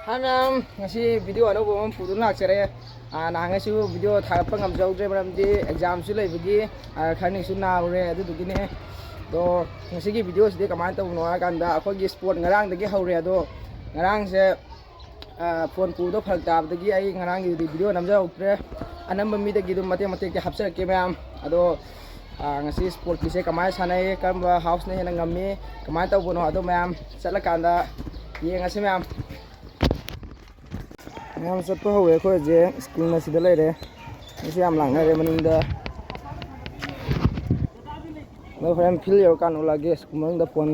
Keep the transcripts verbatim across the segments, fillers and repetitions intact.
ꯍꯥꯏ ꯃꯌꯥꯝ, ꯉꯁꯤ ꯚꯤꯗꯤꯑꯣ ꯑꯅꯧꯕ ꯑꯃ ꯄꯨꯗꯨꯅ ꯂꯥꯛꯆꯔꯦ꯫ ꯑꯥ, ꯅꯍꯥꯟꯉꯩꯁꯨ ꯚꯤꯗꯤꯑꯣ ꯊꯥꯒꯠꯄ ꯉꯝꯖꯍꯧꯗ꯭ꯔꯦ, ꯃꯔꯝꯗꯤ ꯑꯦꯛꯖꯥꯝꯁꯨ ꯂꯩꯕꯒꯤ, ꯑꯥ, ꯈꯔꯅꯤꯁꯨ ꯅꯥꯔꯨꯔꯦ, ꯑꯗꯨꯗꯨꯒꯤꯅꯦ꯫ ꯑꯗꯣ ꯉꯁꯤꯒꯤ ꯚꯤꯗꯤꯑꯣꯁꯤꯗꯤ ꯀꯃꯥꯏꯅ ꯇꯧꯕꯅꯣ ꯍꯥꯏ ꯀꯥꯟꯗ, ꯑꯩꯈꯣꯏꯒꯤ ꯁ꯭ꯄꯣꯔꯠ ꯉꯔꯥꯡꯗꯒꯤ ꯍꯧꯔꯦ, ꯑꯗꯣ ꯉꯔꯥꯡꯁꯦ, ꯑꯥ, ꯐꯣꯟ ꯄꯨꯕꯗꯣ ꯐꯔꯛ ꯇꯥꯕꯗꯒꯤ ꯑꯩ ꯉꯔꯥꯡꯒꯤꯗꯤ ꯚꯤꯗꯤꯑꯣ ꯅꯝꯖꯍꯧꯗ꯭ꯔꯦ꯫ ꯑꯅꯝꯕ ꯃꯤꯗꯒꯤ ꯑꯗꯨꯝ ꯃꯇꯦꯛ ꯃꯇꯦꯛꯇꯤ ꯍꯥꯞꯆꯔꯛꯀꯦ ꯃꯌꯥꯝ꯫ ꯑꯗꯣ, ꯑꯥ, ꯉꯁꯤ ꯁ꯭ꯄꯣꯔꯠꯀꯤꯁꯦ ꯀꯃꯥꯏꯅ ꯁꯥꯟꯅꯩ, ꯀꯔꯝꯕ ꯍꯥꯎꯁꯅ ꯍꯦꯟꯅ ꯉꯝꯃꯤ, ꯀꯃꯥꯏꯅ ꯇꯧꯕꯅꯣ, ꯑꯗꯣ ꯃꯌꯥꯝ ꯆꯠꯂꯀꯥꯟꯗ ꯌꯦꯡꯉꯁꯤ ꯃꯌꯥꯝ꯫ ꯃꯌꯥꯝ ꯆꯠꯄ ꯍꯧꯔꯦ꯫ ꯑꯩꯈꯣꯏ ꯍꯧꯖꯤꯛ ꯁ꯭ꯀꯨꯜ ꯑꯁꯤꯗ ꯂꯩꯔꯦ꯫ ꯃꯤꯁꯨ ꯌꯥꯝ ꯂꯥꯛꯅꯔꯦ ꯃꯅꯤꯡꯗ꯫ ꯃꯣꯏ ꯍꯣꯔꯦꯟ ꯐꯤꯜ ꯌꯧꯔꯀꯥꯟꯗ ꯎꯠꯂꯛꯑꯒꯦ꯫ ꯁ꯭ꯀꯨꯜ ꯃꯅꯨꯡꯗ ꯐꯣꯟ,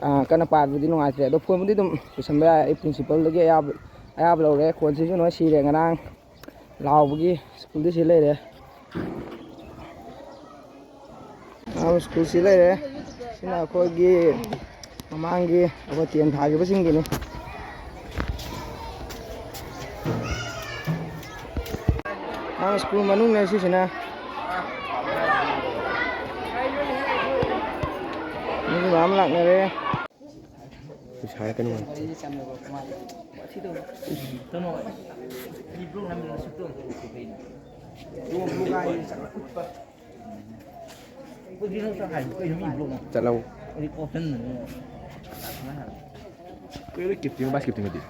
ꯑꯥ, ꯀꯟꯅ ꯄꯥꯏꯕꯗꯨꯗꯤ ꯅꯨꯡꯉꯥꯏꯇ꯭ꯔꯦ꯫ ꯑꯗꯣ ꯐꯣꯟꯕꯨꯗꯤ ꯑꯗꯨꯝ ꯄꯨꯁꯟꯕ ꯌꯥꯏ꯫ ꯑꯩ ꯄ꯭ꯔꯤꯟꯁꯤꯄꯜꯗꯒꯤ ꯑꯌꯥꯕ, ꯑꯌꯥꯕ ꯂꯧꯔꯦ꯫ ꯈꯣꯟꯁꯤꯁꯨ ꯂꯣꯏ ꯁꯤꯔꯦ ꯉꯔꯥꯡ ꯂꯥꯎꯕꯒꯤ꯫ ꯁ꯭ꯀꯨꯜꯗꯤ ꯁꯤ ꯂꯩꯔꯦ꯫ ꯑꯥ, ꯁ꯭ꯀꯨꯜꯁꯤ ꯂꯩꯔꯦ꯫ ꯁꯤꯅ ꯑꯩꯈꯣꯏꯒꯤ ꯃꯃꯥꯡꯒꯤ ꯑꯩꯈꯣꯏ ꯇꯦꯟ ꯊꯥꯈꯤꯕꯁꯤꯡꯒꯤꯅꯤ꯫ ꯑꯥ, ꯁ꯭ꯀꯨꯜ ꯃꯅꯨꯡꯅꯦ ꯁꯤꯁꯤꯅ꯫ ꯃꯤꯁꯨ ꯃꯌꯥꯝ ꯂꯥꯛꯅꯔꯦ꯫ ꯄꯩꯁꯥ ꯀꯩꯅꯣ꯫ ꯆꯠꯂꯧ꯫ ꯀꯩꯅꯣ ꯀꯤꯞꯇꯤꯡ ꯕꯥꯏ ꯀꯤꯞꯇꯤꯡ ꯍꯥꯏꯗꯤ꯫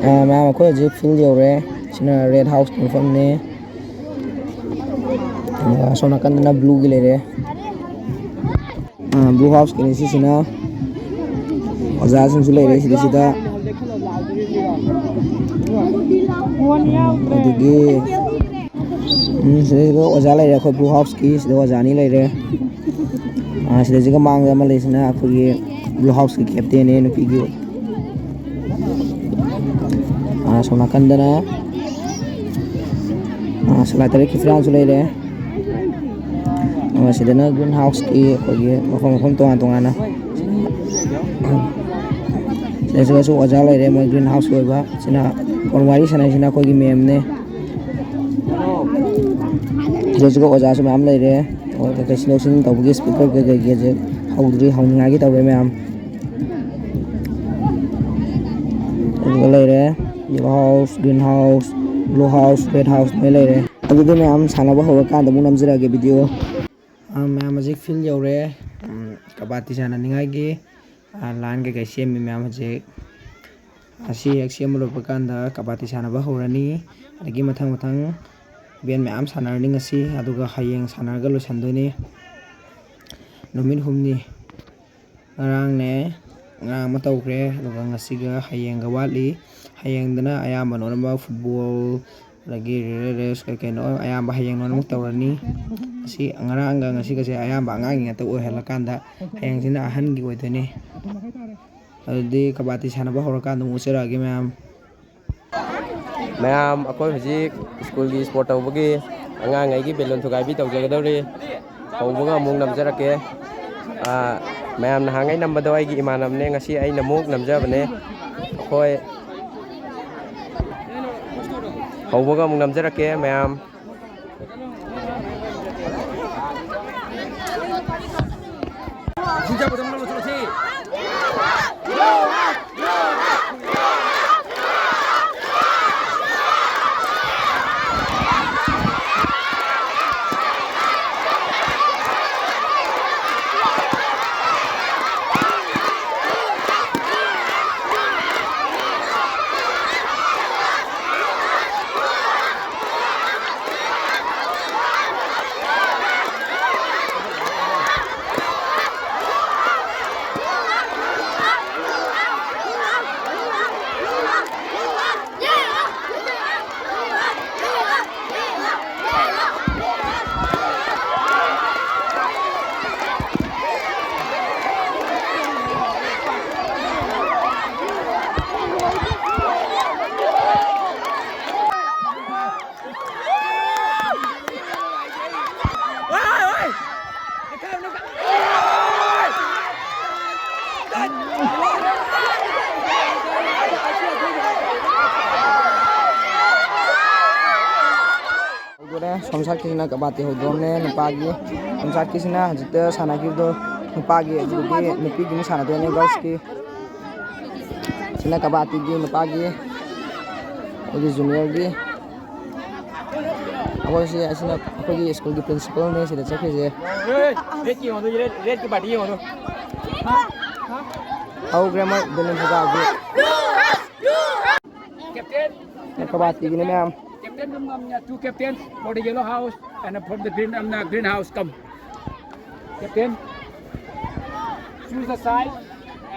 ꯑꯥ, ꯃꯌꯥꯝ, ꯑꯩꯈꯣꯏ ꯍꯧꯖꯤꯛ field ꯌꯧꯔꯦ꯫ ꯁꯤꯅ Red House ꯀꯤ ꯃꯐꯝꯅꯦ꯫ ꯑꯗꯨꯒ ꯑꯁꯣꯝ ꯅꯥꯀꯟꯗꯅ Blue ꯒꯤ ꯂꯩꯔꯦ꯫ ꯑꯥ, Blue House ꯀꯤꯅꯦ ꯁꯤꯁꯤꯅ꯫ ꯑꯣꯖꯥꯁꯤꯡꯁꯨ ꯂꯩꯔꯦ ꯁꯤꯗꯩꯁꯤꯗ꯫ ꯑꯗꯒꯤ, ꯎꯝ, ꯁꯤꯗꯩꯁꯤꯗ ꯑꯣꯖꯥ ꯂꯩꯔꯦ꯫ ꯑꯩꯈꯣꯏ Blue House ꯀꯤ ꯁꯤꯗ ꯑꯣꯖꯥ ꯑꯅꯤ ꯂꯩꯔꯦ꯫ ꯑꯥ, ꯁꯤꯗꯩꯁꯤꯒ ꯃꯥꯡꯗ ꯑꯃ ꯂꯩꯁꯤꯅ ꯑꯩꯈꯣꯏꯒꯤ Blue House ꯀꯤ captain ꯅꯦ, ꯅꯨꯄꯤꯒꯤ꯫ ꯑꯥ, ꯁꯣꯝ ꯅꯥꯀꯟꯗꯅ, ꯑꯥ, ꯁꯂꯥꯏ ꯇꯔꯦꯠꯀꯤ ꯐꯤꯔꯥꯜꯁꯨ ꯂꯩꯔꯦ꯫ ꯑꯥ, ꯁꯤꯗꯅ Green House ꯀꯤ ꯑꯩꯈꯣꯏꯒꯤ ꯃꯐꯝ ꯃꯐꯝ ꯇꯣꯉꯥꯟ ꯇꯣꯉꯥꯟꯅ꯫ ꯁꯤꯗꯁꯨ ꯑꯣꯖꯥ ꯂꯩꯔꯦ, ꯃꯣꯏ Green House ꯀꯤ ꯑꯣꯏꯕ꯫ ꯁꯤꯅ ꯐꯣꯟ ꯋꯥꯔꯤ ꯁꯥꯟꯅꯩꯁꯤꯅ ꯑꯩꯈꯣꯏꯒꯤ ma'am ꯅꯦ꯫ ꯁꯤꯗꯁꯨ ꯑꯣꯖꯥꯁꯨ ꯃꯌꯥꯝ ꯂꯩꯔꯦ꯫ ꯑꯣ, ꯀꯩꯀꯩ ꯁꯤꯟꯗꯣꯛ ꯁꯤꯟꯖꯤꯟ ꯇꯧꯕꯒꯤ speaker ꯀꯩꯀꯩꯒꯤ ꯍꯧꯖꯤꯛ ꯍꯧꯗ꯭ꯔꯤ, ꯍꯧꯅꯤꯡꯉꯥꯏꯒꯤ ꯇꯧꯔꯦ ꯃꯌꯥꯝ꯫ ꯑꯗꯨꯒ ꯂꯩꯔꯦ Yellow House, Green House, Blue House, Red House ꯂꯣꯏ ꯂꯩꯔꯦ꯫ ꯑꯗꯨꯗꯤ ꯃꯌꯥꯝ ꯁꯥꯟꯅꯕ ꯍꯧꯔꯀꯥꯟꯗ ꯑꯃꯨꯛ ꯅꯝꯖꯔꯛꯑꯒꯦ video꯫ ꯑꯥ, ꯃꯌꯥꯝ ꯍꯧꯖꯤꯛ field ꯌꯧꯔꯦ꯫ ꯎꯝ, ꯀꯕꯥꯇꯤ ꯁꯥꯟꯅꯅꯤꯡꯉꯥꯏꯒꯤ, ꯑꯥ, line ꯀꯩꯀꯩ ꯁꯦꯝꯃꯤ ꯃꯌꯥꯝ ꯍꯧꯖꯤꯛ꯫ ꯑꯁꯤ ꯍꯦꯛ ꯁꯦꯝꯕ ꯂꯣꯏꯕ ꯀꯥꯟꯗ ꯀꯕꯥꯇꯤ ꯁꯥꯟꯅꯕ ꯍꯧꯔꯅꯤ꯫ ꯑꯗꯒꯤ ꯃꯊꯪ ꯃꯊꯪ event ꯃꯌꯥꯝ ꯁꯥꯟꯅꯔꯅꯤ ꯉꯁꯤ, ꯑꯗꯨꯒ ꯍꯌꯦꯡ ꯁꯥꯟꯅꯔꯒ ꯂꯣꯏꯁꯤꯟꯗꯣꯏꯅꯤ꯫ ꯅꯨꯃꯤꯠ ꯍꯨꯝꯅꯤ꯫ ꯉꯔꯥꯡꯅꯦ, ꯉꯔꯥꯡ ꯑꯃ ꯇꯧꯈ꯭ꯔꯦ, ꯑꯗꯨꯒ ꯉꯁꯤꯒ ꯍꯌꯦꯡꯒ ꯋꯥꯠꯂꯤ꯫ ꯍꯌꯦꯡꯗꯅ ꯑꯌꯥꯝꯕ ꯂꯣꯏꯅꯃꯛ football, ꯑꯗꯒꯤ relay race ꯀꯩ ꯀꯩꯅꯣ ꯑꯌꯥꯝꯕ ꯍꯌꯦꯡ ꯂꯣꯏꯅꯃꯛ ꯇꯧꯔꯅꯤ꯫ ꯉꯁꯤ, ꯉꯔꯥꯡꯒ ꯉꯁꯤꯒꯁꯦ ꯑꯌꯥꯝꯕ ꯑꯉꯥꯡꯒꯤ ꯉꯥꯛꯇ ꯑꯣꯏꯍꯜꯂꯀꯥꯟꯗ ꯍꯌꯦꯡꯁꯤꯅ ꯑꯍꯟꯒꯤ ꯑꯣꯏꯗꯣꯏꯅꯤ꯫ ꯑꯗꯨꯗꯤ ꯀꯕꯥꯇꯤ ꯁꯥꯟꯅꯕ ꯍꯧꯔꯀꯥꯟꯗ ꯑꯃꯨꯛ ꯎꯠꯆꯔꯛꯑꯒꯦ ꯃꯌꯥꯝ꯫ ꯃꯌꯥꯝ, ꯑꯩꯈꯣꯏ ꯍꯧꯖꯤꯛ school ꯒꯤ sport ꯇꯧꯕꯒꯤ ꯑꯉꯥꯡꯉꯩꯒꯤ balloon ꯊꯨꯒꯥꯏꯕꯤ ꯇꯧꯖꯒꯗꯧꯔꯤ꯫ ꯍꯧꯕꯒ ꯑꯃꯨꯛ ꯅꯝꯖꯔꯛꯀꯦ꯫ ꯑꯥ, ꯃꯌꯥꯝ ꯅꯍꯥꯟꯉꯩ ꯅꯝꯕꯗꯣ ꯑꯩꯒꯤ ꯏꯃꯥꯟꯅꯕꯅꯦ, ꯉꯁꯤ ꯑꯩꯅ ꯑꯃꯨꯛ ꯅꯝꯖꯕꯅꯦ꯫ ꯑꯩꯈꯣꯏ ꯍꯧꯕꯒ ꯑꯃꯨꯛ ꯅꯝꯖꯔꯛꯀꯦ ꯃꯌꯥꯝ꯫ ꯍꯧꯗꯣꯔꯦ꯫ ꯁꯣꯝ ꯁꯥꯏꯠꯀꯤꯁꯤꯅ ꯀꯕꯥꯇꯤ ꯍꯧꯗꯣꯔꯝꯅꯦ ꯅꯨꯄꯥꯒꯤ꯫ ꯁꯣꯝ ꯁꯥꯏꯠꯀꯤꯁꯤꯅ ꯍꯧꯖꯤꯛꯇ ꯁꯥꯟꯅꯈꯤꯕꯗꯣ ꯅꯨꯄꯥꯒꯤ, ꯑꯗꯨꯗꯒꯤ ꯅꯨꯄꯤꯒꯤ ꯑꯃꯨꯛ ꯁꯥꯟꯅꯗꯣꯏꯅꯦ ꯒꯔꯜꯁꯀꯤ꯫ ꯁꯤꯅ ꯀꯕꯥꯇꯤꯒꯤ ꯅꯨꯄꯥꯒꯤ, ꯑꯩꯈꯣꯏꯒꯤ ꯖꯨꯅꯤꯌꯔꯒꯤ꯫ ꯑꯩꯈꯣꯏꯁꯦ, ꯑꯁꯤꯅ ꯑꯩꯈꯣꯏꯒꯤ ꯁ꯭ꯀꯨꯜꯒꯤ ꯄ꯭ꯔꯤꯟꯁꯤꯄꯜꯅꯦ ꯁꯤꯗ ꯆꯠꯈ꯭ꯔꯤꯁꯦ꯫ ꯔꯦꯠꯀꯤ ꯌꯦꯡꯉꯣ, ꯔꯦꯠ, ꯔꯦꯠꯀꯤ ꯄꯥꯔꯇꯤ ꯌꯦꯡꯉꯣ꯫ ꯍꯧꯈ꯭ꯔꯦ ꯃꯣꯏ ꯕꯦꯂꯨꯟ ꯐꯨꯒꯥꯕꯒꯤ꯫ Captain. ꯀꯕꯥꯇꯤꯒꯤꯅꯦ ꯃꯌꯥꯝ꯫ Captain ꯅꯝꯅ two captain for the yellow house and for the green ꯅꯝꯅ green house come. Captain. Choose the side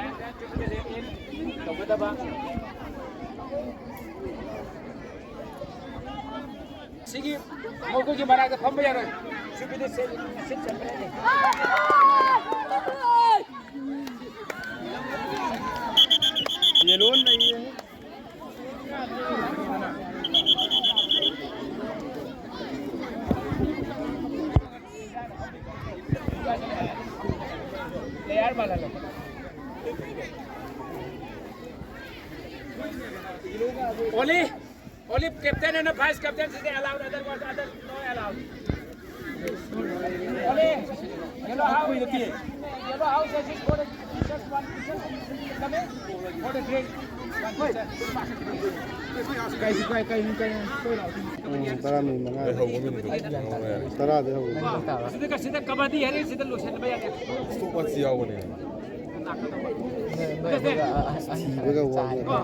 and then choose the left in. ꯇꯧꯒꯗꯕ꯫ ꯁꯤꯒꯤ ꯃꯈꯣꯏꯒꯤ ꯃꯅꯥꯛꯇ ꯐꯝꯕ ꯌꯥꯔꯣꯏ꯫ Should be the same, seat separately. Yellow ꯂꯩꯌꯦ꯫ Only, only captain and vice captain is allowed, otherwise, other no allowed. Only yellow house, yellow house is for the teachers, one teacher coming for the drink. One teacher. ꯎꯝ, ꯇꯔꯥ minute ꯃꯉꯥ꯫ ꯇꯔꯥꯗꯩ ꯍꯧꯕ꯫ ꯁꯤꯗ, ꯁꯤꯗ ꯀꯕꯥꯗꯤ ꯍꯥꯏꯔꯦ, ꯁꯤꯗ ꯂꯣꯏꯁꯤꯟꯕ ꯌꯥꯗꯦ꯫ Stopwatch ꯌꯥꯎꯕꯅꯦ꯫ ꯊꯤꯕꯒ ꯋꯥꯕ꯫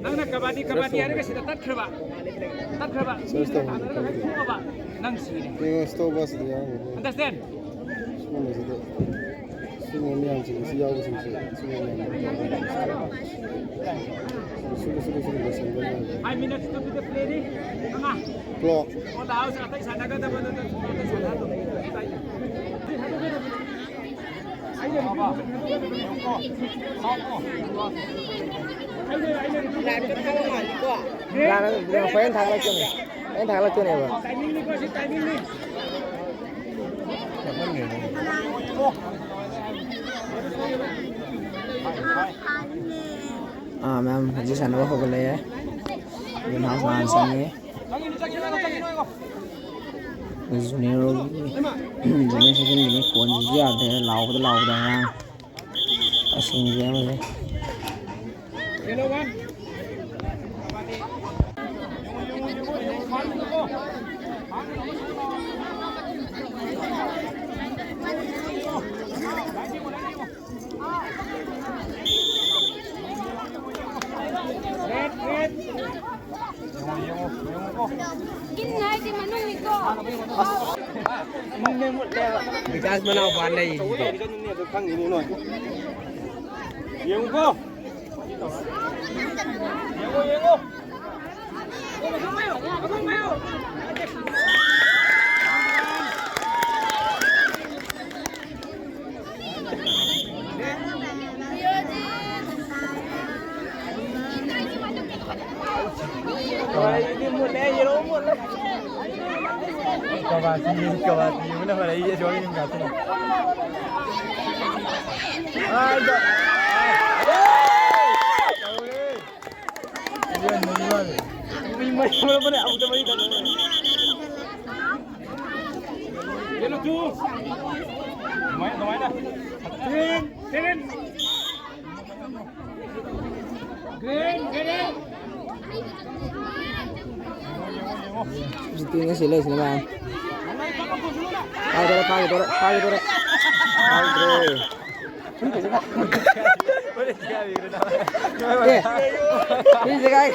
ꯅꯪꯅ ꯀꯕꯥꯗꯤ, ꯀꯕꯥꯗꯤ ꯍꯥꯏꯔꯒ ꯁꯤꯗ ꯇꯠꯈ꯭ꯔꯕ꯫ ꯇꯠꯈ꯭ꯔꯕ꯫ ꯁꯔꯁ ꯇꯧꯍꯟꯒꯦ꯫ ꯊꯣꯛꯑꯕ꯫ ꯅꯪ ꯁꯤꯔꯦ꯫ ꯌꯦꯡꯉꯣ, stopwatch ꯁꯤꯗ ꯌꯥꯎꯔꯝꯒꯅꯤ꯫ Understand? ꯁꯤꯒꯨꯝꯕꯁꯤꯗ꯫ ꯁꯤꯒꯨꯝꯕ ꯃꯌꯥꯝꯁꯤꯡ, ꯁꯤ ꯌꯥꯎꯕꯁꯤꯡꯁꯦ, ꯁꯤꯒꯨꯝꯕ ꯃꯌꯥꯝ꯫ ꯁꯨꯔ, ꯁꯨꯔ, ꯁꯨꯔ ꯂꯣꯏꯁꯤꯟꯕ ꯃꯌꯥꯝ꯫ Five minutes to be the play ꯅꯤ꯫ ꯃꯉꯥ꯫ Clock꯫ On the house ꯑꯇꯩ ꯁꯥꯟꯅꯒꯗꯕꯗꯨ ꯑꯇꯩ ꯁꯥꯟꯅꯍꯜꯂꯣ꯫ ꯌꯥꯔꯦ, ꯍꯣꯔꯦꯟ ꯊꯥꯒꯠꯂꯛꯇꯣꯏꯅꯦ꯫ ꯍꯣꯔꯦꯟ ꯊꯥꯒꯠꯂꯛꯇꯣꯏꯅꯦꯕ꯫ Timing ꯅꯤꯀꯣ, ꯁꯤ timing ꯅꯤ꯫ ꯑꯥ, ꯃꯌꯥꯝ ꯍꯧꯖꯤꯛ ꯁꯥꯟꯅꯕ ꯍꯧꯒꯠꯂꯛꯑꯦ꯫ ꯑꯗꯨꯅ ꯍꯥꯟꯅ ꯆꯪꯉꯦ꯫ ꯖꯨꯅꯤꯌꯔꯒꯤ, ꯖꯨꯅꯤꯌꯔ ꯁꯦꯛꯁꯟꯒꯤꯅꯤ꯫ ꯈꯣꯟꯁꯤꯁꯨ ꯌꯥꯗ꯭ꯔꯦ, ꯂꯥꯎꯕꯗ ꯂꯥꯎꯕꯗ ꯑꯉꯥꯡ꯫ ꯑꯁꯤꯡꯕꯤ ꯑꯃꯁꯦ꯫ ꯕꯤꯀꯥꯁ ꯃꯅꯥꯎꯄꯥ ꯂꯩꯔꯤꯁꯤꯗꯤ꯫ ꯌꯦꯡꯉꯨꯀꯣ꯫ ꯌꯦꯡꯉꯣ, ꯌꯦꯡꯉꯣ꯫ ꯀꯕꯥꯇꯤ, ꯀꯕꯥꯇꯤ ꯑꯃꯅ ꯐꯔꯦ, ꯑꯩ ꯑꯁꯨꯃꯥꯏꯅ ꯁꯨꯝ ꯀꯥꯞꯊꯣꯛꯑꯣ꯫ ꯑꯥ, ꯑꯩꯗꯣ꯫ ꯇꯧꯔꯦ꯫ ꯃꯤ ꯃꯔꯤ ꯊꯣꯛꯂꯛꯄꯅꯦ, ꯑꯃꯨꯛꯇ ꯃꯔꯤ ꯊꯣꯛꯂꯛꯄꯅꯦ꯫ Yellow two. ꯑꯗꯨꯃꯥꯏꯅ, ꯑꯗꯨꯃꯥꯏꯅ꯫ Green, green. Green, green. ꯍꯧꯖꯤꯛꯇꯤ ꯉꯁꯤ ꯂꯩꯁꯤꯅ ꯃꯌꯥꯝ꯫ ꯐꯥꯒꯤꯗꯣꯔꯦ, ꯐꯥꯒꯤꯗꯣꯔꯦ, ꯐꯥꯒꯤꯗꯣꯔꯦ꯫ ꯐꯥꯒꯤꯗ꯭ꯔꯦ꯫ ꯑꯦ, ꯃꯤꯁꯦ ꯀꯥꯏ?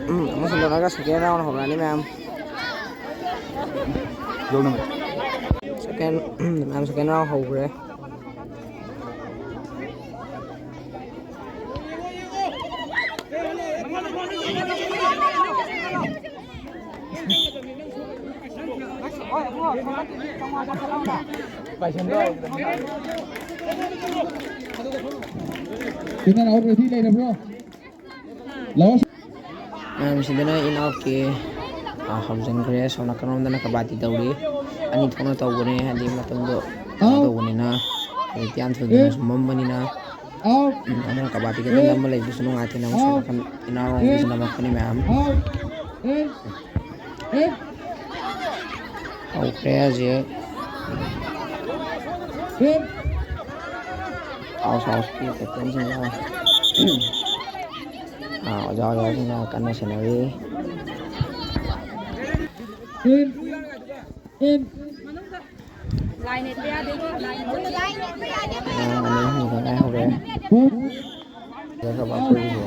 ꯎꯝ, ꯑꯃꯁꯨ ꯂꯣꯏꯔꯒ second round ꯍꯧꯔꯛꯑꯅꯤ, ꯃꯌꯥꯝ꯫ Second, ꯃꯌꯥꯝ, second round ꯍꯧꯈ꯭ꯔꯦ꯫ ꯏꯟ ꯑꯦꯟ ꯑꯥꯎꯠ ꯔꯦꯗꯤ ꯂꯩꯔꯕ꯭ꯔꯣ? ꯂꯥꯛꯑꯣ꯫ ꯃꯌꯥꯝꯁꯤꯗꯅ ꯏꯟ ꯑꯥꯎꯠꯀꯤ, ꯑ, ꯍꯧꯖꯤꯟꯈ꯭ꯔꯦ꯫ ꯁꯣꯝ ꯅꯥꯀꯟꯔꯣꯝꯗꯅ ꯀꯕꯥꯗꯤ ꯇꯧꯔꯤ꯫ ꯑꯅꯤ ꯊꯣꯛꯅ ꯇꯧꯕꯅꯦ, ꯍꯥꯏꯗꯤ ꯃꯇꯝꯗꯣ ꯀꯩꯅꯣ ꯑꯥꯎꯠ꯫ ꯇꯧꯕꯅꯤꯅ, ꯍꯧꯖꯤꯛꯇꯤ ꯌꯥꯝ ꯊꯨꯅ ꯊꯨꯅꯁꯨ ꯃꯝꯕꯅꯤꯅ꯫ ꯑꯥꯎꯠ꯫ ꯎꯝ, ꯑꯗꯨꯅ ꯀꯕꯥꯗꯤ ꯈꯤꯇꯪ ꯑꯦ꯫ ꯅꯝꯕ ꯂꯩꯕꯗꯨꯁꯨ ꯅꯨꯡꯉꯥꯏꯇꯦ꯫ ꯅꯪ ꯁꯣꯝ ꯑꯥꯎꯠ꯫ ꯅꯥꯀꯟ ꯏꯟ ꯑꯥꯎꯠꯔꯣꯝꯒꯤꯁꯨ ꯑꯦ꯫ ꯅꯝꯃꯛꯄꯅꯤ ꯃꯌꯥꯝ꯫ ꯑꯥꯎꯠ꯫ ꯑꯦ꯫ ꯑꯦ꯫ ꯍꯧꯈ꯭ꯔꯦ ꯍꯧꯖꯤꯛ꯫ ꯑꯦ꯫ ꯍꯥꯎꯁ ꯍꯥꯎꯁꯀꯤ ꯀꯦꯞꯇꯦꯟꯁꯤꯡꯒ, ꯑꯥ, ꯑꯣꯖꯥ ꯑꯣꯖꯥꯁꯤꯡꯒ ꯀꯟꯅ ꯁꯦꯟꯅꯔꯤ꯫ ꯑꯦ꯫ ꯑꯦ꯫ ꯂꯥꯏꯟ ꯌꯦꯠꯄ ꯌꯥꯗꯦꯀꯣ, ꯂꯥꯏꯟ ꯌꯦꯠꯄ ꯌꯥꯗꯦ꯫ ꯑꯉꯥꯡ ꯑꯅꯤ ꯑꯍꯨꯝꯗ ꯉꯥꯏꯍꯧꯔꯦ꯫ ꯐꯖꯈ꯭ꯔꯕ ꯑꯀꯣꯏꯕꯁꯦ꯫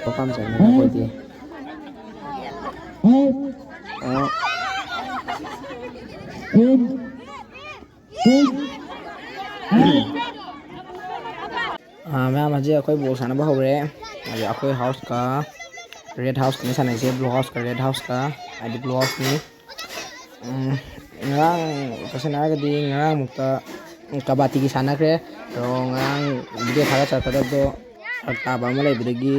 ꯃꯐꯝ ꯆꯪꯉꯦ ꯑꯩꯈꯣꯏꯗꯤ꯫ ꯑ꯫ ꯑꯥ, ꯃꯌꯥꯝ, ꯍꯧꯖꯤꯛ ꯑꯩꯈꯣꯏ ꯕꯣꯜ ꯁꯥꯟꯅꯕ ꯍꯧꯔꯦ꯫ ꯍꯧꯖꯤꯛ ꯑꯩꯈꯣꯏ ꯍꯥꯎꯁꯀ ꯔꯦꯠ ꯍꯥꯎꯁꯀꯅꯤ ꯁꯥꯟꯅꯩꯁꯦ, ꯕ꯭ꯂꯨ ꯍꯥꯎꯁꯀ ꯔꯦꯠ ꯍꯥꯎꯁꯀ, ꯍꯥꯏꯗꯤ ꯕ꯭ꯂꯨ ꯍꯥꯎꯁꯅꯤ꯫ ꯎꯝ, ꯉꯔꯥꯡ ꯇꯁꯦꯡꯅ ꯍꯥꯏꯔꯒꯗꯤ ꯉꯔꯥꯡꯃꯨꯛꯇ ꯀꯕꯥꯇꯤꯒꯤ ꯁꯥꯟꯅꯈ꯭ꯔꯦ꯫ ꯑꯗꯣ ꯉꯔꯥꯡ ꯚꯤꯗꯤꯑꯣ ꯊꯥꯒꯠꯆꯔꯛꯀꯗꯕꯗꯣ ꯐꯔꯛ ꯇꯥꯕ ꯑꯃ ꯂꯩꯕꯗꯒꯤ,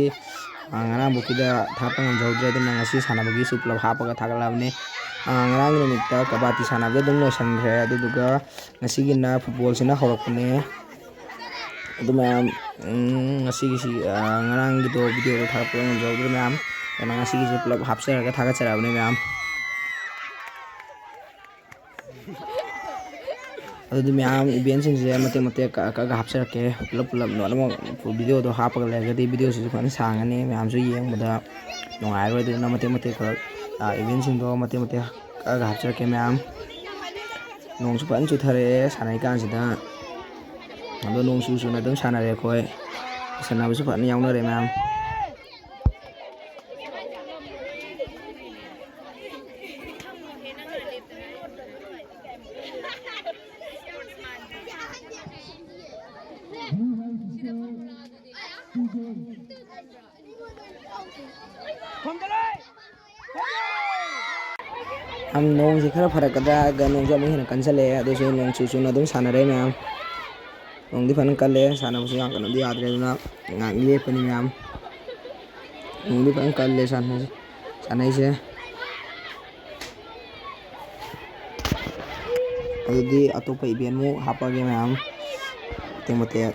ꯑꯥ, ꯉꯔꯥꯡꯕꯨꯛꯀꯤꯗ ꯊꯥꯒꯠꯄ ꯉꯝꯖꯍꯧꯗ꯭ꯔꯦ꯫ ꯑꯗꯨꯅ ꯉꯁꯤ ꯁꯥꯟꯅꯕꯒꯤꯁꯨ ꯄꯨꯂꯞ ꯍꯥꯞꯄꯒ ꯊꯥꯒꯠꯂꯕꯅꯤ꯫ ꯑꯥ, ꯉꯔꯥꯡꯒꯤ ꯅꯨꯃꯤꯠꯇ ꯀꯕꯥꯇꯤ ꯁꯥꯟꯅꯕꯗ ꯑꯗꯨꯝ ꯂꯣꯏꯁꯤꯟꯈ꯭ꯔꯦ꯫ ꯑꯗꯨꯗꯨꯒ ꯉꯁꯤꯒꯤꯅ ꯐꯨꯠꯕꯣꯜꯁꯤꯅ ꯍꯧꯔꯛꯄꯅꯦ꯫ ꯑꯗꯨ ꯃꯌꯥꯝ, ꯎꯝ, ꯉꯁꯤꯒꯤꯁꯤ, ꯑꯥ, ꯉꯔꯥꯡꯒꯤꯗꯣ ꯚꯤꯗꯤꯑꯣꯗꯣ ꯊꯥꯒꯠꯄ ꯉꯝꯖꯍꯧꯗ꯭ꯔꯦ ꯃꯌꯥꯝ꯫ ꯑꯗꯨꯅ ꯉꯁꯤꯒꯤꯁꯦ ꯄꯨꯂꯞ ꯍꯥꯞꯆꯔꯒ ꯊꯥꯒꯠꯆꯔꯛꯑꯕꯅꯦ ꯃꯌꯥꯝ꯫ ꯑꯗꯨꯗꯤ ꯃꯌꯥꯝ, ꯏꯚꯦꯟꯁꯤꯡꯁꯦ ꯃꯇꯦꯛ ꯃꯇꯦꯛ ꯀꯛꯑ ꯀꯛꯑꯒ ꯍꯥꯞꯆꯔꯛꯀꯦ꯫ ꯄꯨꯂꯞ ꯄꯨꯂꯞ ꯂꯣꯏꯅꯃꯛ ꯐꯨꯜ ꯚꯤꯗꯤꯑꯣꯗꯣ ꯍꯥꯞꯄꯒ ꯂꯩꯔꯒꯗꯤ ꯚꯤꯗꯤꯑꯣꯁꯤꯁꯨ ꯐꯖꯅ ꯁꯥꯡꯉꯅꯤ, ꯃꯌꯥꯝꯁꯨ ꯌꯦꯡꯕꯗ ꯅꯨꯡꯉꯥꯏꯔꯣꯏ꯫ ꯑꯗꯨꯅ ꯃꯇꯦꯛ ꯃꯇꯦꯛ ꯈꯛ, ꯑꯥ, ꯏꯚꯦꯟꯁꯤꯡꯗꯣ ꯃꯇꯦꯛ ꯃꯇꯦꯛ ꯀꯛꯑꯒ ꯍꯥꯞꯆꯔꯛꯀꯦ ꯃꯌꯥꯝ꯫ ꯅꯣꯡꯁꯨ ꯐꯖꯅ ꯆꯨꯊꯔꯛꯑꯦ ꯁꯥꯟꯅꯔꯤꯀꯥꯟꯁꯤꯗ꯫ ꯑꯗꯣ ꯅꯣꯡ ꯆꯨ ꯆꯨꯅ ꯑꯗꯨꯝ ꯁꯥꯟꯅꯔꯦ ꯑꯩꯈꯣꯏ꯫ ꯁꯥꯟꯅꯕꯁꯨ ꯐꯖꯅ ꯌꯥꯎꯅꯔꯦ ꯃꯌꯥꯝ꯫ ꯌꯥꯝ ꯅꯣꯡꯁꯦ ꯈꯔ ꯐꯔꯛꯀꯗ꯭ꯔꯥ ꯍꯥꯏꯔꯒ ꯅꯣꯡꯁꯦ ꯑꯃꯨꯛ ꯍꯦꯟꯅ ꯀꯟꯁꯤꯜꯂꯛꯑꯦ꯫ ꯑꯗꯨꯁꯨ ꯅꯣꯡ ꯆꯨ ꯆꯨꯅ ꯑꯗꯨꯝ ꯁꯥꯟꯅꯔꯦ ꯃꯌꯥꯝ꯫ ꯅꯣꯡꯗꯤ ꯐꯖꯅ ꯀꯜꯂꯦ, ꯁꯥꯟꯅꯕꯁꯨ ꯌꯥꯝ ꯀꯩꯅꯣꯗꯤ ꯌꯥꯗ꯭ꯔꯦ, ꯑꯗꯨꯅ ꯉꯥꯏꯍꯥꯛ ꯂꯦꯞꯄꯅꯤ ꯃꯌꯥꯝ꯫ ꯅꯣꯡꯗꯤ ꯐꯖꯅ ꯀꯜꯂꯦ ꯁꯥꯟꯅ-, ꯁꯥꯟꯅꯩꯁꯦ꯫ ꯑꯗꯨꯗꯤ ꯑꯇꯣꯞꯄ ꯏꯚꯦꯟꯃꯨꯛ ꯍꯥꯞꯄꯛꯑꯒꯦ ꯃꯌꯥꯝ, ꯃꯇꯦꯛ ꯃꯇꯦꯛ꯫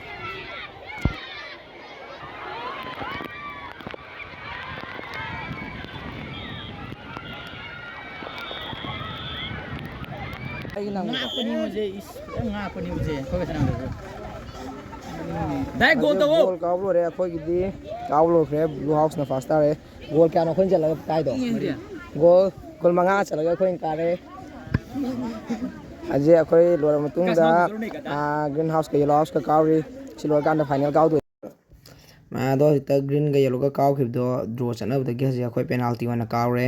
ꯑꯩꯒꯤ ꯅꯪ ꯉꯥꯛꯄꯅꯤ ꯃꯣꯏꯁꯦ, ꯏꯁ, ꯐꯖꯅ ꯉꯥꯛꯄꯅꯤ ꯃꯣꯏꯁꯦ, ꯑꯩꯈꯣꯏꯒ ꯁꯥꯟꯅꯕꯗꯁꯨ꯫ ꯗꯥꯏꯔꯦꯛ ꯒꯣꯜ ꯇꯧꯋꯣ꯫ ꯒꯣꯜ ꯀꯥꯎꯕ ꯂꯣꯏꯔꯦ ꯑꯩꯈꯣꯏꯒꯤꯗꯤ, ꯀꯥꯎꯕ ꯂꯣꯏꯈ꯭ꯔꯦ꯫ ꯕ꯭ꯂꯨ ꯍꯥꯎꯁꯅ ꯐꯥꯔꯁ ꯇꯥꯔꯦ꯫ ꯒꯣꯜ ꯀꯌꯥꯅꯣ ꯑꯩꯈꯣꯏꯅ ꯆꯠꯂꯒ ꯀꯥꯏꯗꯣ? ꯃꯔꯤ꯫ ꯒꯣꯜ ꯀꯨꯟꯃꯉꯥ ꯆꯠꯂꯒ ꯑꯩꯈꯣꯏꯅ ꯀꯥꯔꯦ꯫ ꯍꯧꯖꯤꯛ ꯑꯩꯈꯣꯏ ꯂꯣꯏꯔꯕ ꯃꯇꯨꯡꯗ, ꯑꯥ, ꯒ꯭ꯔꯤꯟ ꯍꯥꯎꯁꯀ ꯌꯦꯂꯣ ꯍꯥꯎꯁꯀ ꯀꯥꯎꯔꯤ꯫ ꯁꯤ ꯂꯣꯏꯔꯀꯥꯟꯗ ꯐꯥꯏꯅꯦꯜ ꯀꯥꯎꯗꯣꯏꯅꯤ꯫ ꯑꯗꯣ ꯍꯧꯖꯤꯛꯇ ꯒ꯭ꯔꯤꯟꯒ ꯌꯦꯂꯣꯒ ꯀꯥꯎꯈꯤꯕꯗꯣ ꯗ꯭ꯔꯣ ꯆꯠꯅꯕꯗꯒꯤ ꯍꯧꯖꯤꯛ ꯑꯩꯈꯣꯏ ꯄꯦꯅꯥꯜꯇꯤ ꯑꯣꯏꯅ ꯀꯥꯎꯔꯦ꯫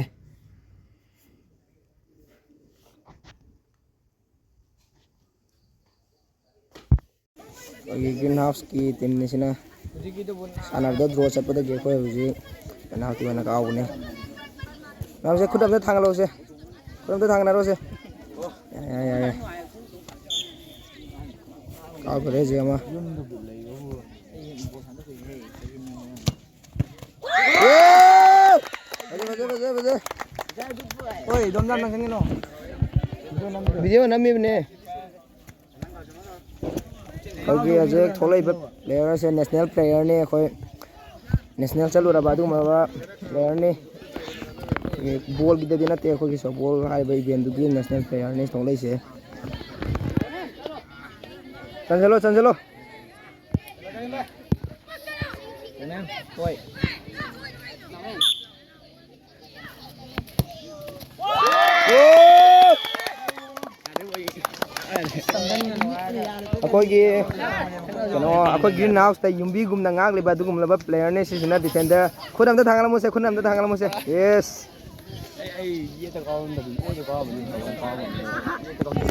ꯑꯩꯈꯣꯏꯒꯤ ꯒ꯭ꯔꯤꯟ ꯍꯥꯎꯁꯀꯤ ꯇꯤꯝ ꯑꯁꯤꯅ ꯁꯥꯟꯅꯕꯗ ꯗ꯭ꯔꯣ ꯆꯠꯄꯗꯒꯤ ꯑꯩꯈꯣꯏ ꯍꯧꯖꯤꯛ ꯄꯦꯅꯥꯜꯇꯤ ꯑꯣꯏꯅ ꯀꯥꯎꯕꯅꯦ꯫ ꯃꯌꯥꯝꯁꯦ ꯈꯨꯠ ꯑꯝꯇ ꯊꯥꯡꯒꯠꯂꯛꯎꯁꯦ, ꯈꯨꯠ ꯑꯝꯇ ꯊꯥꯡꯒꯠꯅꯔꯣꯁꯦ꯫ ꯌꯥꯏ, ꯌꯥꯏ, ꯌꯥꯏ, ꯌꯥꯏ꯫ ꯀꯥꯎꯈ꯭ꯔꯦ ꯍꯧꯖꯤꯛ ꯑꯃ꯫ ꯌꯦ! ꯐꯖꯩ, ꯐꯖꯩ, ꯐꯖꯩ, ꯐꯖꯩ꯫ ꯍꯣꯏ, ꯏꯗꯣꯝꯆꯥ, ꯅꯪ ꯈꯪꯉꯤꯅꯣ? ꯚꯤꯗꯤꯑꯣ ꯅꯝꯃꯤꯕꯅꯦ꯫ ꯑꯩꯈꯣꯏꯒꯤ ꯍꯧꯖꯤꯛ ꯊꯣꯛꯂꯛꯏꯕ ꯄ꯭ꯂꯦꯌꯔꯁꯦ ꯅꯦꯁꯅꯦꯜ ꯄ꯭ꯂꯦꯌꯔꯅꯤ꯫ ꯑꯩꯈꯣꯏ ꯅꯦꯁꯅꯦꯜ ꯆꯠꯂꯨꯔꯕ ꯑꯗꯨꯒꯨꯝꯂꯕ ꯄ꯭ꯂꯦꯌꯔꯅꯤ꯫ ꯑꯩꯈꯣꯏꯒꯤ ꯕꯣꯜꯒꯤꯗꯗꯤ ꯅꯠꯇꯦ, ꯑꯩꯈꯣꯏꯒꯤ ꯁꯣꯞꯕꯣꯜ ꯍꯥꯏꯕ ꯏꯚꯦꯟꯗꯨꯒꯤ ꯅꯦꯁꯅꯦꯜ ꯄ꯭ꯂꯦꯌꯔꯅꯤ ꯊꯣꯛꯂꯛꯏꯁꯦ꯫ ꯆꯟꯁꯤꯜꯂꯣ, ꯆꯟꯁꯤꯜꯂꯣ꯫ ꯍꯣꯏ꯫ ꯑꯩꯈꯣꯏꯒꯤ ꯀꯩꯅꯣ, ꯑꯩꯈꯣꯏ ꯒ꯭ꯔꯤꯟ ꯍꯥꯎꯁꯇ ꯌꯨꯝꯕꯤꯒꯨꯝꯅ ꯉꯥꯛꯂꯤꯕ ꯑꯗꯨꯒꯨꯝꯂꯕ ꯄ꯭ꯂꯦꯌꯔꯅꯤ ꯁꯤꯁꯤꯅ, ꯗꯤꯐꯦꯟꯗꯔ꯫ ꯈꯨꯠ ꯑꯝꯇ ꯊꯥꯡꯒꯠꯂꯝꯃꯨꯁꯦ, ꯈꯨꯠ ꯑꯝꯇ ꯊꯥꯡꯒꯠꯂꯝꯃꯨꯁꯦ꯫ ꯌꯦꯁ꯫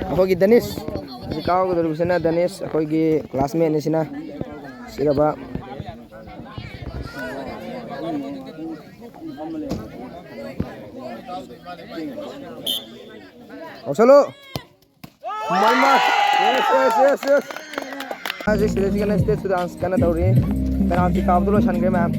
ꯑꯩꯈꯣꯏꯒꯤ ꯗꯅꯤꯁ꯫ ꯍꯧꯖꯤꯛ ꯀꯥꯎꯒꯗꯧꯔꯤꯕꯁꯤꯅ ꯗꯅꯤꯁ, ꯑꯩꯈꯣꯏꯒꯤ ꯀ꯭ꯂꯥꯁꯃꯦꯠꯅꯤ ꯁꯤꯅ꯫ ꯁꯤꯔꯕ꯫ ꯀꯥꯎꯁꯜꯂꯨ꯫ ꯃꯩꯃ꯫ Yes, yes, yes, yes꯫ ꯍꯧꯖꯤꯛ ꯁꯤꯗꯩꯁꯤꯒ next stage ꯇꯨ dance ꯀꯟꯅ ꯇꯧꯔꯤ꯫ Penalty ꯀꯥꯎꯕꯗꯣ ꯂꯣꯏꯁꯟꯈ꯭ꯔꯦ ꯃꯌꯥꯝ꯫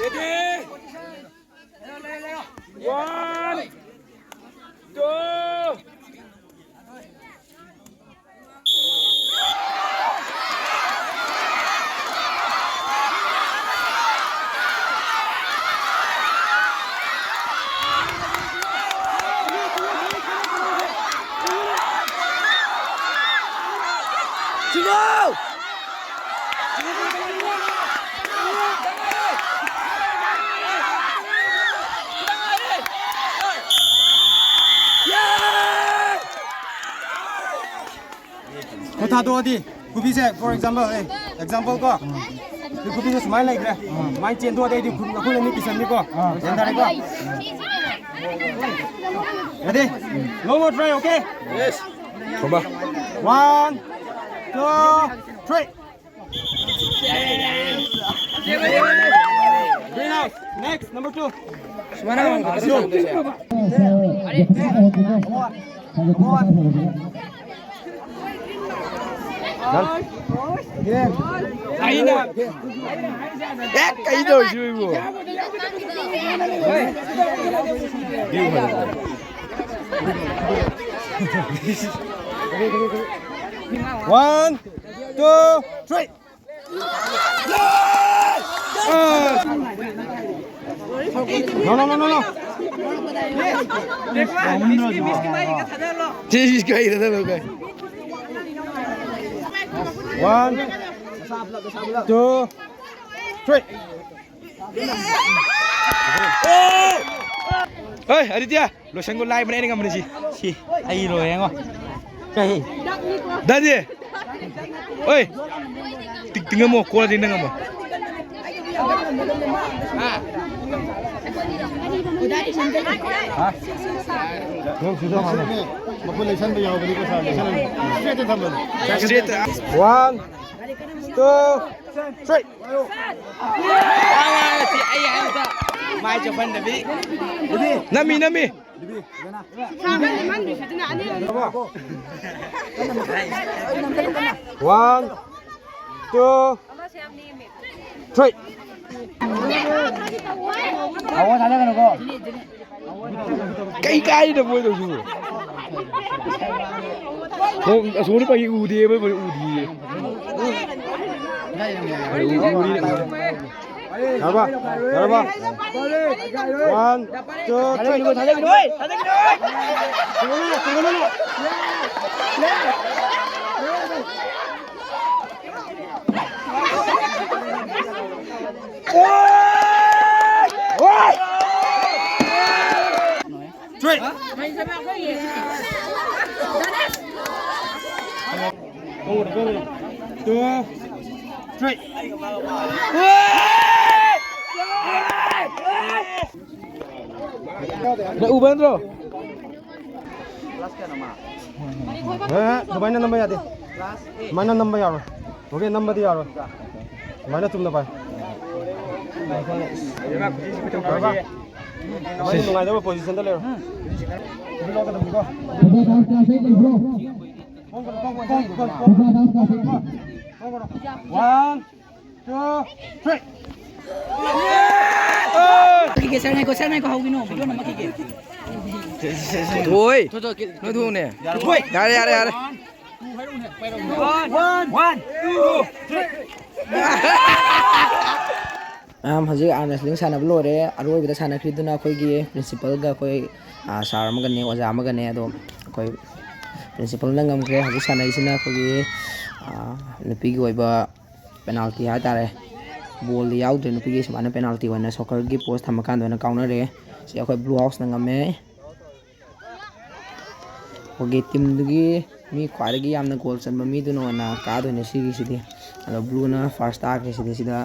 Ready? One, two. ꯈꯨꯠ ꯊꯥꯗꯣꯛꯑꯗꯤ ꯈꯨꯕꯤꯁꯦ, for example, ꯑꯦ, example ꯀꯣ, ꯁꯤ ꯈꯨꯕꯤꯁꯦ ꯁꯨꯃꯥꯏꯅ ꯂꯩꯈ꯭ꯔꯦ, ꯁꯨꯃꯥꯏꯅ ꯆꯦꯟꯊꯣꯛꯑꯗꯤ ꯑꯩꯗꯤ ꯈꯨꯠ, ꯑꯩꯈꯣꯏꯅ ꯃꯤ ꯀꯤꯁꯟꯅꯤꯀꯣ, ꯒ꯭ꯌꯥꯟ ꯇꯥꯔꯦꯀꯣ? Ready? One more try, okay? Yes. ꯊꯣꯝꯕ꯫ One, two, three. Green house. Next, number two. Come on. Come on. Done. Again. ꯑꯩꯅ ꯍꯦꯛ ꯀꯩ ꯇꯧꯔꯤꯁꯤꯕꯨ? One, two, three. No, no, no, no, no. ꯁꯤ, ꯁꯤ ꯀꯩꯗ ꯆꯠꯂꯣ, ꯀꯩ? One, two, three. ꯍꯣꯏ, ꯑꯗꯤꯇ꯭ꯌ, ꯂꯣꯏꯁꯟꯒꯣ, ꯂꯥꯏꯕꯅꯦ, ꯑꯩꯅ ꯉꯝꯕꯅꯦ ꯁꯤ꯫ ꯁꯤ, ꯑꯩ ꯂꯣꯏꯔꯦ, ꯌꯦꯡꯉꯣ꯫ ꯀꯩ? ꯗꯥꯗꯤ꯫ ꯍꯣꯏ꯫ ꯇꯤꯛ, ꯇꯤꯡꯉꯝꯃꯣ, ꯀꯣꯜꯂꯗꯤ ꯅꯪ ꯉꯝꯃꯣ꯫ ꯃꯈꯨꯠ ꯂꯩꯁꯟꯕ ꯌꯥꯎꯕꯅꯤꯀꯣ, ꯁꯥꯔ, ꯂꯩꯁꯜꯂꯅꯨ꯫ ꯏꯁꯇ꯭ꯔꯦꯠꯇ ꯊꯝꯕꯅꯤ꯫ ꯏꯁꯇ꯭ꯔꯦꯠꯇ꯫ One, two, three. ꯃꯥꯏ ꯆꯞꯍꯟꯗꯕꯤ꯫ ꯅꯝꯃꯤ, ꯅꯝꯃꯤ꯫ One, two, three. ꯀꯩ ꯀꯥꯏꯗ ꯃꯣꯏ ꯇꯧꯁꯤꯕꯨ? ꯑꯣ, ꯑꯁꯣꯝꯗ ꯄꯩ ꯎꯗꯦ, ꯃꯣꯏ ꯄꯩ ꯎꯗꯤꯌꯦ꯫ ꯌꯥꯔꯕ? ꯌꯥꯔꯕ? One, two, three. Three. Two, three. ꯅꯪ ꯎꯕ ꯅꯠꯇ꯭ꯔꯣ? ꯑꯦ, ꯑꯗꯨꯃꯥꯏꯅ ꯅꯝꯕ ꯌꯥꯗꯦ꯫ ꯑꯗꯨꯃꯥꯏꯅ ꯅꯝꯕ ꯌꯥꯔꯣꯏ꯫ ꯑꯣꯀꯦ, ꯅꯝꯕꯗꯤ ꯌꯥꯔꯣꯏ꯫ ꯑꯗꯨꯃꯥꯏꯅ ꯆꯨꯝꯅ ꯄꯥꯏ꯫ ꯑꯗꯨꯃꯥꯏꯅ ꯅꯨꯡꯉꯥꯏꯅꯕ ꯄꯣꯖꯤꯁꯟꯗ ꯂꯩꯔꯣ꯫ ꯗꯥꯟꯁ ꯀ꯭ꯂꯥꯁ ꯑꯩꯠ ꯂꯩꯕ꯭ꯔꯣ? Dance class eight. One, two, three. ꯃꯈꯤꯒꯦ, ꯁꯥꯔ ꯉꯥꯏꯈꯣ, ꯁꯥꯔ ꯉꯥꯏꯈꯣ, ꯍꯧꯈꯤꯅꯣ, ꯚꯤꯗꯤꯑꯣ ꯅꯝꯃꯛꯈꯤꯒꯦ꯫ ꯊꯣꯏ, ꯅꯣꯏ ꯊꯣꯛꯎꯅꯦ꯫ ꯌꯥꯔꯦ, ꯌꯥꯔꯦ, ꯌꯥꯔꯦ꯫ One, one, two, three. ꯃꯌꯥꯝ, ꯍꯧꯖꯤꯛ arm wrestling ꯁꯥꯟꯅꯕ ꯂꯣꯏꯔꯦ꯫ ꯑꯔꯣꯏꯕꯗ ꯁꯥꯟꯅꯈ꯭ꯔꯤꯗꯨꯅ ꯑꯩꯈꯣꯏꯒꯤ principalꯒ ꯑꯩꯈꯣꯏ, ꯑ, ꯁꯥꯔ ꯑꯃꯒꯅꯦ, ꯑꯣꯖꯥ ꯑꯃꯒꯅꯦ꯫ ꯑꯗꯣ ꯑꯩꯈꯣꯏ principalꯅ ꯉꯝꯈ꯭ꯔꯦ꯫ ꯍꯧꯖꯤꯛ ꯁꯥꯟꯅꯔꯤꯁꯤꯅ ꯑꯩꯈꯣꯏꯒꯤ, ꯑ, ꯅꯨꯄꯤꯒꯤ ꯑꯣꯏꯕ penalty ꯍꯥꯏꯇꯥꯔꯦ꯫ ꯕꯣꯜꯗꯤ ꯌꯥꯎꯗ꯭ꯔꯦ ꯅꯨꯄꯤꯒꯤ, ꯁꯨꯃꯥꯏꯅ penalty ꯑꯣꯏꯅ soccerꯒꯤ post ꯊꯝꯃꯀꯥꯟꯗ ꯑꯣꯏꯅ ꯀꯥꯎꯅꯔꯦ꯫ ꯁꯤ ꯑꯩꯈꯣꯏ blue houseꯅ ꯉꯝꯃꯦ꯫ ꯑꯩꯈꯣꯏꯒꯤ teamꯗꯨꯒꯤ ꯃꯤ ꯈ꯭ꯋꯥꯏꯗꯒꯤ ꯌꯥꯝꯅ goal ꯆꯟꯕ ꯃꯤꯗꯨꯅ ꯑꯣꯏꯅ ꯀꯥꯗꯣꯏꯅꯦ ꯁꯤꯒꯤꯁꯤꯗꯤ꯫ ꯑꯗꯣ blueꯅ first ꯇꯥꯈ꯭ꯔꯦ ꯁꯤꯗꯤ ꯁꯤꯗ꯫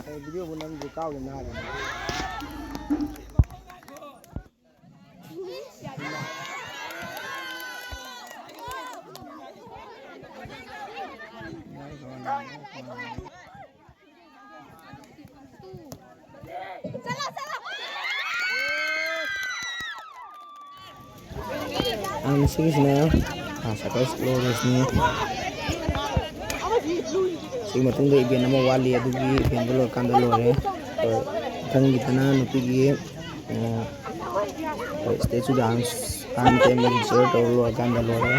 ꯑ, ꯁꯤꯒꯤꯁꯤꯅ, ꯑ, circus ꯂꯣꯏꯔꯁꯤꯅꯤ꯫ ꯁꯤꯒꯤ ꯃꯇꯨꯡꯗ event ꯑꯃ ꯋꯥꯠꯂꯤ, ꯑꯗꯨꯒꯤ eventꯗꯣ ꯂꯣꯏꯔꯀꯥꯟꯗ ꯂꯣꯏꯔꯦ꯫ ꯑꯗꯣ ꯃꯊꯪꯒꯤꯗꯅ ꯅꯨꯄꯤꯒꯤ, ꯑ, ꯍꯣꯏ, statue dance, arm ꯇꯧꯔ ꯂꯣꯏꯔꯀꯥꯟꯗ ꯂꯣꯏꯔꯦ꯫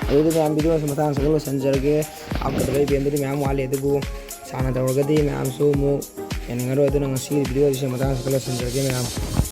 ꯑꯗꯨꯗꯤ ꯃꯌꯥꯝ, videoꯁꯤ ꯃꯇꯥꯡ ꯑꯁꯤꯗ ꯂꯣꯏꯁꯤꯟꯖꯔꯒꯦ꯫ ꯍꯥꯞꯀꯗꯕ eventꯗꯨꯗꯤ ꯃꯌꯥꯝ ꯋꯥꯠꯂꯤ, ꯑꯗꯨꯕꯨ ꯁꯥꯡꯅ ꯇꯧꯔꯒꯗꯤ ꯃꯌꯥꯝꯁꯨ ꯑꯃꯨꯛ ꯌꯦꯡꯅꯤꯡꯉꯔꯣꯏ꯫ ꯑꯗꯨꯅ ꯉꯁꯤꯒꯤ videoꯁꯤ ꯃꯇꯥꯡ ꯑꯁꯤꯗ ꯂꯣꯏꯁꯤꯟꯖꯔꯒꯦ ꯃꯌꯥꯝ꯫